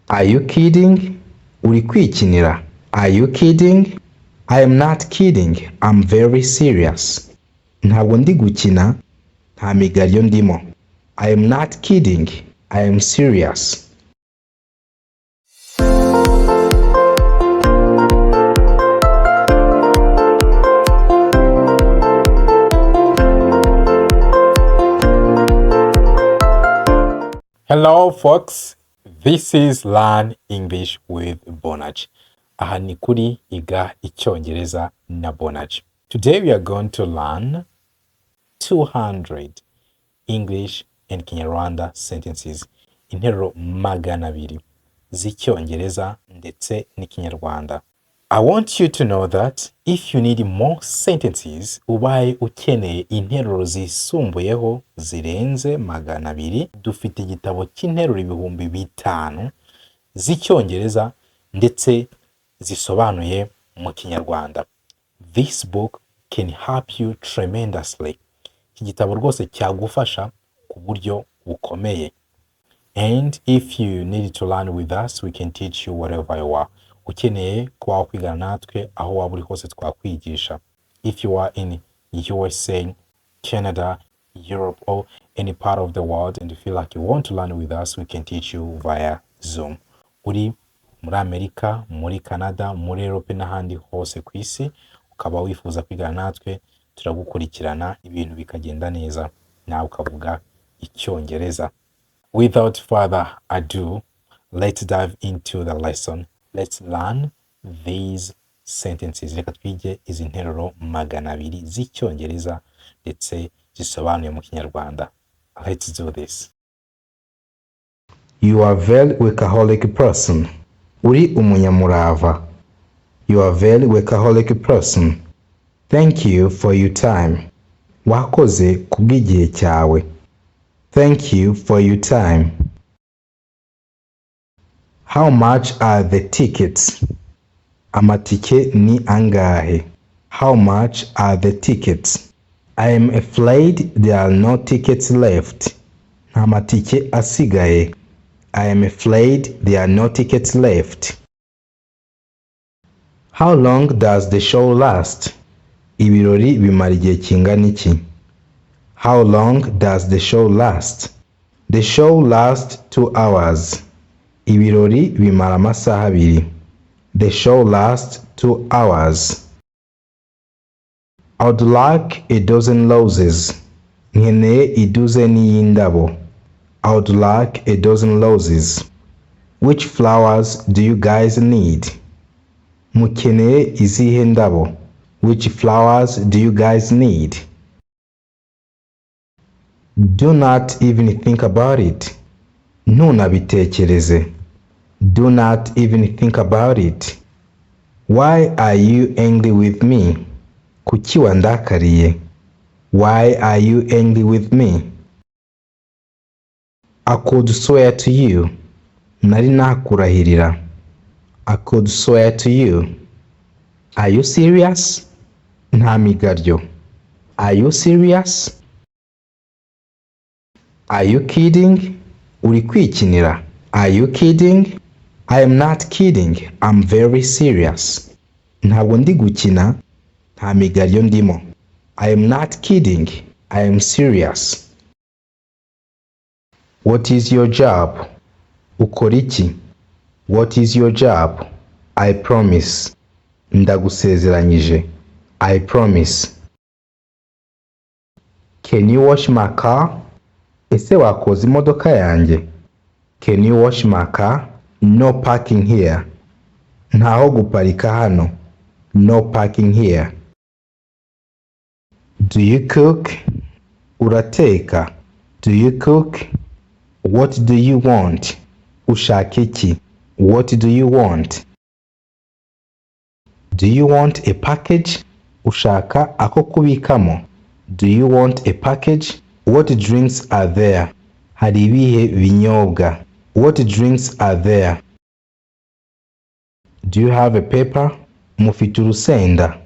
Are you kidding? Uri kwikinira? Are you kidding? I am not kidding. I'm very serious. Ntabwo ndi gukina, nta migaryo ndimo. I am not kidding. I am serious. Hello folks, this is Learn English with Bonaj. Aha ni kuri Iga Icyongereza na Bonaj. Today we are going to learn 200 English and Kinyarwanda sentences. Interuro 200 z'Icyongereza ndetse n'Ikinyarwanda. I want you to know that if you need more sentences, ubaye ukeneye interuro zisumbuyeho zirenze 200, dufite igitabo cy'interuro 5000 z'Icyongereza ndetse zisobanuye mu Kinyarwanda. This book can help you tremendously. Iki gitabo rwose cyagufasha ku buryo bukomeye. And if you need to learn with us, we can teach you wherever you are. Ukeneye kuba wakwigana natwe aho waba uri hose twakwigisha. If you are in USA, Canada, Europe or any part of the world and you feel like you want to learn with us, we can teach you via Zoom. Uri muri Amerika, muri Canada, muri Europe n'ahandi hose ku isi, ukaba wifuza kwigana natwe, turagukurikirana ibintu bikagenda neza, nawe ukavuga Icyongereza. Without further ado, let's dive into the lesson. Let's learn these sentences. Reka twige izi nteruro 200 z'Icyongereza ndetse zisobanuye mu Kinyarwanda. Let's do this. You are very workaholic person. Uri umunyamurava. You are very workaholic person. Thank you for your time. Wakoze kubw'igihe cyawe. Thank you for your time. How much are the tickets? Amatike ni angahe? How much are the tickets? I am afraid there are no tickets left. Nta matike asigaye. I am afraid there are no tickets left. How long does the show last? Ibirori bimara igihe kingana iki? How long does the show last? The show lasts 2 hours. Ibirori bimara amasaha abiri. The show lasts 2 hours. I would like a dozen roses. Nkeneye iduzeni y'indabo. I would like a dozen roses. Which flowers do you guys need? Mukeneye izihe ndabo? Which flowers do you guys need? Do not even think about it. Ntunabitekereze. Do not even think about it. Why are you angry with me? Kuki wandakariye? Why are you angry with me? I could swear to you. Nari nakurahirira. I could swear to you. Are you serious? Nta migaryo. Are you serious? Are you kidding? Uri kwikinira? Are you kidding? I am not kidding. I'm very serious. Ntabwo ndi gukina, nta migaryo ndimo. I am not kidding. I am serious. What is your job? Ukora iki? What is your job? I promise. Ndagusezeranyije. I promise. Can you wash my car? Ese wakoza imodoka yanjye? Can you wash my car? No parking here. Ntaho guparika hano. No parking here. Do you cook? Urateka? Do you cook? What do you want? Ushaka iki? What do you want? Do you want a package? Ushaka ako kubikamo? Do you want a package? What drinks are there? Hari ibihe binyobwa? What drinks are there? Do you have a pepper? Mufite urusenda?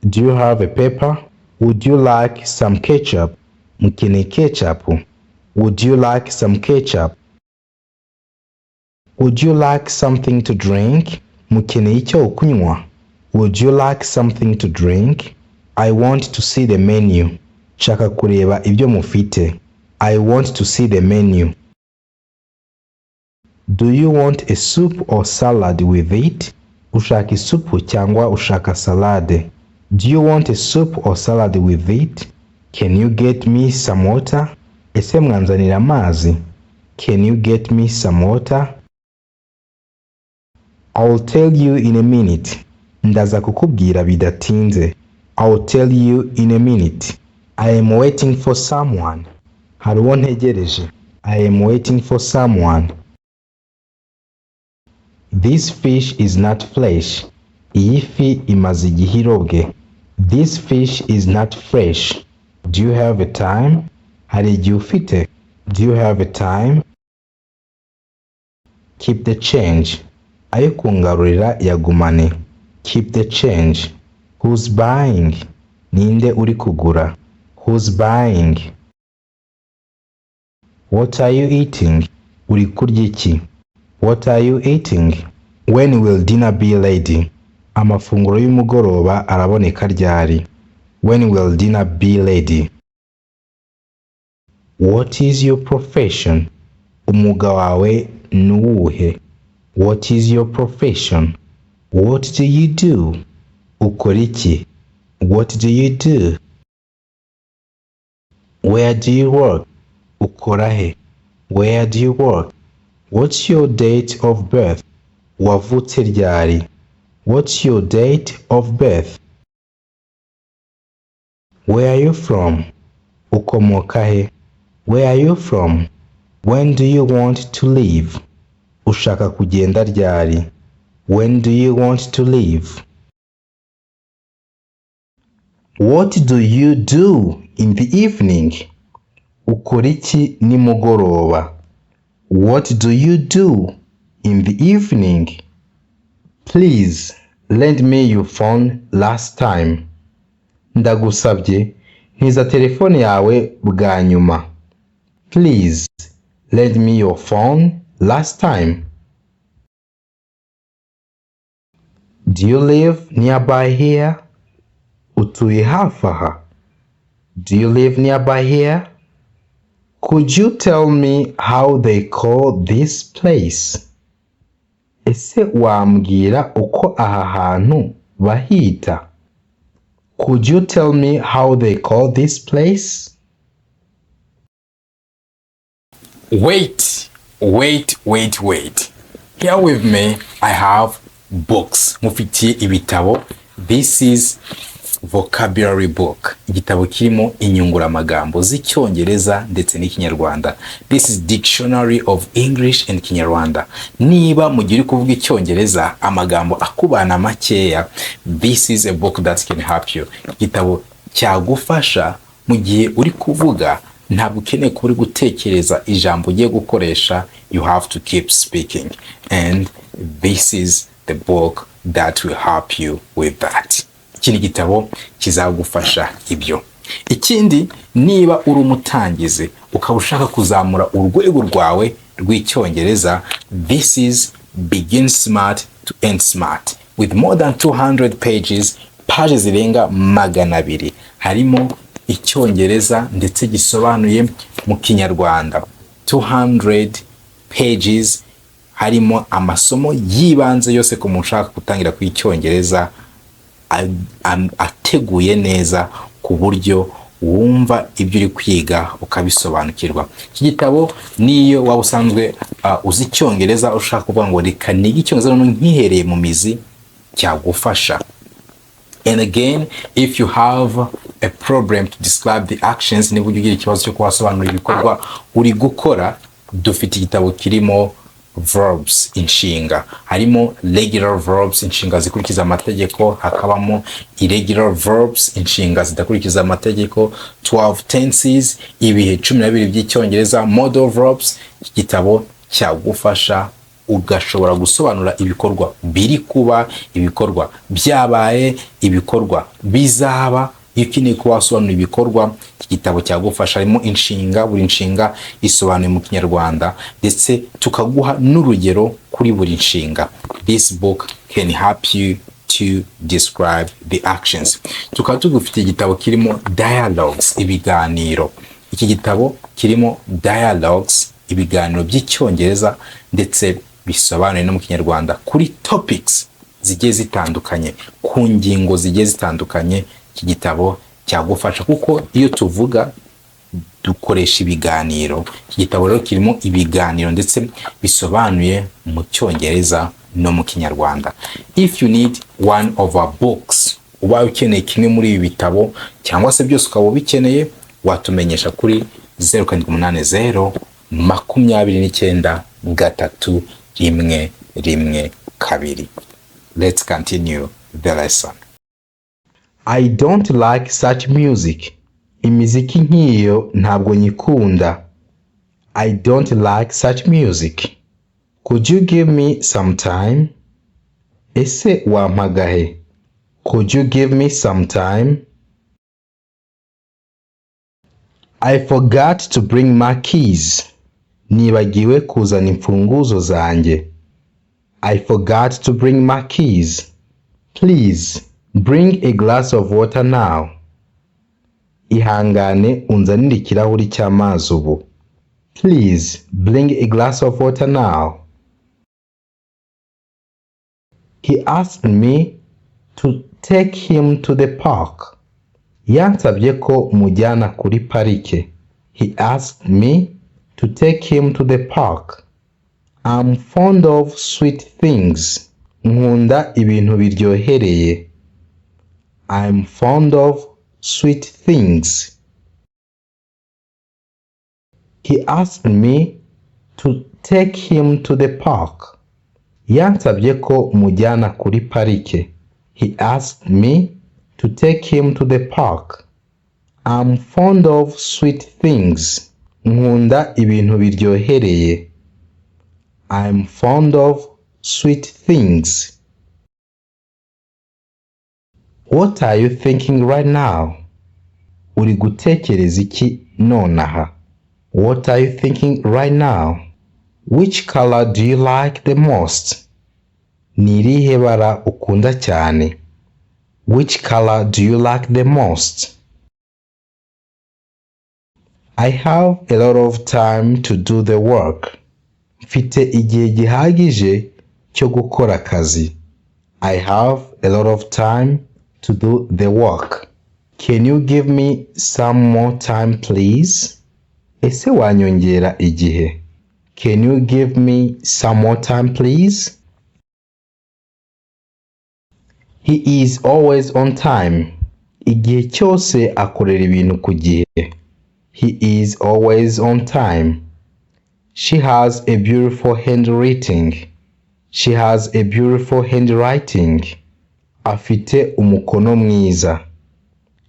Do you have a pepper? Would you like some ketchup? Mukeneye ketchup? Would you like some ketchup? Would you like something to drink? Mukeneye icyo kunywa? Would you like something to drink? I want to see the menu. Nshaka kureba ibyo mufite. I want to see the menu. Do you want a soup or salad with it? Ushaka isupu cyangwa ushaka salade? Do you want a soup or salad with it? Can you get me some water? Ese mwanzanira amazi? Can you get me some water? I'll tell you in a minute. Ndaza kukubwira bidatinze. I'll tell you in a minute. I am waiting for someone. Hari uwo ntegereje. I am waiting for someone. This fish is not fresh. Iyi fi imaze igihe irobwe. This fish is not fresh. Do you have a time? Hari igihe ufite? Do you have a time? Keep the change. Ayo kungarurira yagumane. Keep the change. Who's buying? Ninde uri kugura? Who's buying? What are you eating? Uri kurya iki? What are you eating? When will dinner be ready? Amafunguro y'umugoroba araboneka ryari? When will dinner be ready? What is your profession? Umwuga wawe ni uwuhe? What is your profession? What do you do? Ukora iki? What do you do? Where do you work? Ukora he? Where do you work? What's your date of birth? Wavutse ryari? What's your date of birth? Where are you from? Ukomoka he? Where are you from? When do you want to leave? Ushaka kugenda ryari? When do you want to leave? What do you do in the evening? Ukora iki nimugoroba? What do you do in the evening? Please lend me your phone last time. Ndagusabye ntiza telefone yawe bwa nyuma. Please lend me your phone last time. Do you live nearby here? Utuye hafi aha? Do you live nearby here? Could you tell me how they call this place? Ese wambwira uko aha hantu bahita? Could you tell me how they call this place? Wait, wait, wait, wait. Here with me, I have books. Mufitiye ibitabo. This is vocabulary book. Igitabo kirimo inyunguramagambo z'Icyongereza ndetse n'Ikinyarwanda. This is Dictionary of English and Kinyarwanda. Niba mu gihe uri kuvuga Icyongereza amagambo akubana makeya, this is a book that can help you. Igitabo cyagufasha mu gihe uri kuvuga, ntabwo ukeneye kuba uri gutekereza ijambo ugiye gukoresha. You have to keep speaking, and this is the book that will help you with that. Iki ni igitabo kizagufasha ibyo. Ikindi, niba uri umutangizi ukaba ushaka kuzamura urwego rwawe rw'Icyongereza, this is Begin Smart to End Smart with more than 200 pages, paje zirenga 200, harimo Icyongereza ndetse gisobanuye mu Kinyarwanda. 200 pages harimo amasomo y'ibanze yose ku muntu ushaka gutangira ku Icyongereza, ateguye neza ku buryo wumva ibyo uri kwiga ukabisobanukirwa. Iki gitabo, niyo waba usanzwe uzi Icyongereza, ushaka kuvuga ngo reka nige Icyongereza noneho nkihereye mu mizi, cyagufasha. And again, if you have a problem to describe the actions, niba ujya ugira ikibazo cyo kubasobanurira ibikorwa uri gukora, dufite igitabo kirimo verbs, inshinga. Harimo regular verbs, inshinga zikurikiza amategeko, hakabamo irregular verbs, inshinga zidakurikiza amategeko, 12 tenses, ibihe 12 by'Icyongereza, modal verbs. Iki gitabo cyagufasha ugashobora gusobanura ibikorwa biri kuba, ibikorwa byabaye, ibikorwa bizaba. Iyo ukeneye kuba wasobanura ibikorwa, iki gitabo cyagufasha. Harimo inshinga, buri nshinga isobanuye mu Kinyarwanda, ndetse tukaguha n'urugero kuri buri nshinga. Kuri buri nshinga, this book can help you to describe the actions. Tukaba tugufitiye igitabo kirimo dialogues, ibiganiro. Iki gitabo kirimo dialogues, ibiganiro by'Icyongereza ndetse bisobanuye no mu Kinyarwanda, kuri topics zigiye zitandukanye, ku ngingo zigiye zitandukanye. Iki gitabo cyagufasha kuko iyo tuvuga dukoresha ibiganiro. Iki gitabo rero kirimo ibiganiro ndetse bisobanuye mu Cyongereza no mu Kinyarwanda. If you need one of our books, ubaye ukeneye kimwe muri ibi bitabo cyangwa se byose ukaba ubikeneye, watumenyesha kuri 0780 29 31 12. Let's continue the lesson. I don't like such music. Imiziki nk'iyo ntabwo nyikunda. I don't like such music. Could you give me some time? Ese wampa agahe? Could you give me some time? I forgot to bring my keys. Nibagiwe kuzana imfunguzo zanjye. I forgot to bring my keys. Please bring a glass of water now. Ihangane unzanire ikirahuri cy'amazi ubu. Please bring a glass of water now. He asked me to take him to the park. Yansabye ko mujyana kuri parike. He asked me to take him to the park. I'm fond of sweet things. Nkunda ibintu biryohereye. I'm fond of sweet things. He asked me to take him to the park. Yansabye ko mujyana kuri parike. He asked me to take him to the park. I'm fond of sweet things. Nkunda ibintu biryohereye. I'm fond of sweet things. What are you thinking right now? Uri gutekereza iki nonaha? What are you thinking right now? Which color do you like the most? Ni irihe bara ukunda cyane? Which color do you like the most? I have a lot of time to do the work. Mfite igihe gihagije cyo gukora akazi. I have a lot of time to do the work. Can you give me some more time, please? Ese wanyongera igihe? Can you give me some more time, please? He is always on time. Igihe cyose akorera ibintu ku gihe. He is always on time. She has a beautiful handwriting. She has a beautiful handwriting. Afite umukono mwiza.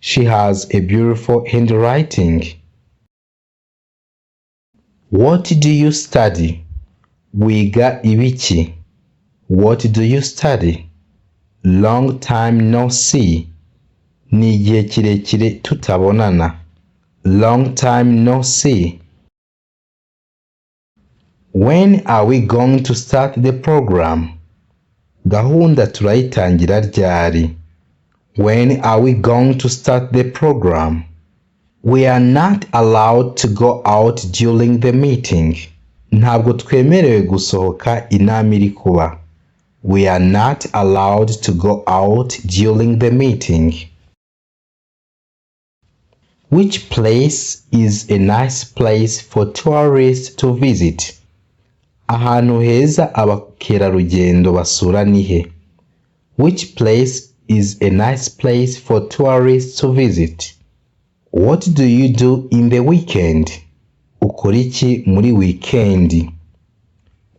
She has a beautiful handwriting. What do you study? Wiga ibiki? What do you study? Long time no see. Ni igihe kirekire tutabonana. Long time no see. When are we going to start the program? Gahunda turayitangira ryari? When are we going to start the program? We are not allowed to go out during the meeting. Ntabwo twemerewe gusohoka inama iri kuba. We are not allowed to go out during the meeting. Which place is a nice place for tourists to visit? Ahantu heza abakerarugendo basura ni he? Which place is a nice place for tourists to visit? What do you do in the weekend? Ukora iki muri weekend?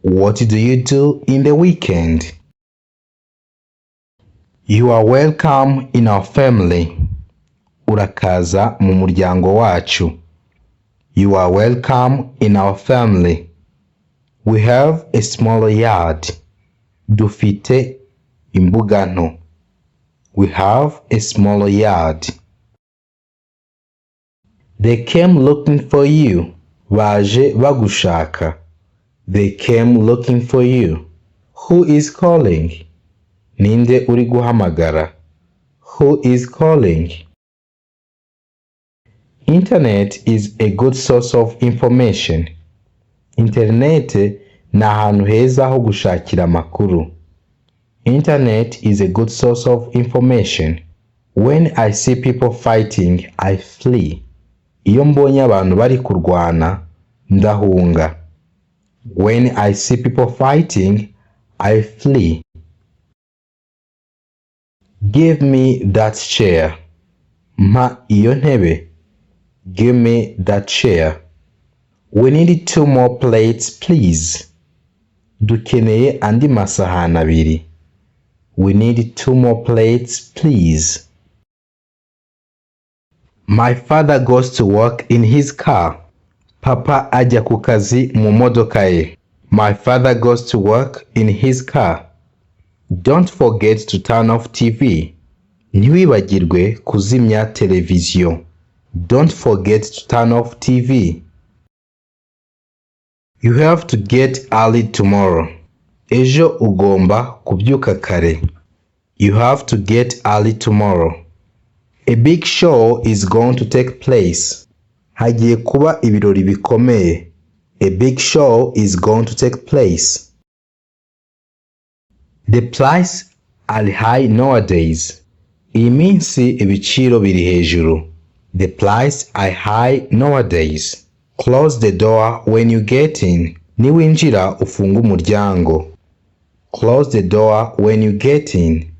What do you do in the weekend? You are welcome in our family. Urakaza mu muryango wacu. You are welcome in our family. We have a small yard. Dufite imbuga nto. We have a small yard. They came looking for you. Baje bagushaka. They came looking for you. Who is calling? Ninde uri guhamagara? Who is calling? Internet is a good source of information. Internet ni ahantu heza ho gushakira amakuru. Internet is a good source of information. When I see people fighting, I flee. Iyo mbonye abantu bari kurwana, ndahunga. When I see people fighting, I flee. Give me that chair. Mpa iyo ntebe. Give me that chair. We need two more plates, please. Dukeneye andi masahani abiri. We need two more plates, please. My father goes to work in his car. Papa ajya ku kazi mu modoka ye. My father goes to work in his car. Don't forget to turn off TV. Ntiwibagirwe kuzimya televiziyo. Don't forget to turn off TV. You have to get early tomorrow. Ejo ugomba kubyuka kare. You have to get early tomorrow. A big show is going to take place. Hagiye kuba ibirori bikomeye. A big show is going to take place. The price are high nowadays. Iyi minsi ibiciro biri hejuru. The price are high nowadays. Close the door when you get in. Niwinjira ufunge umuryango. Close the door when you get in.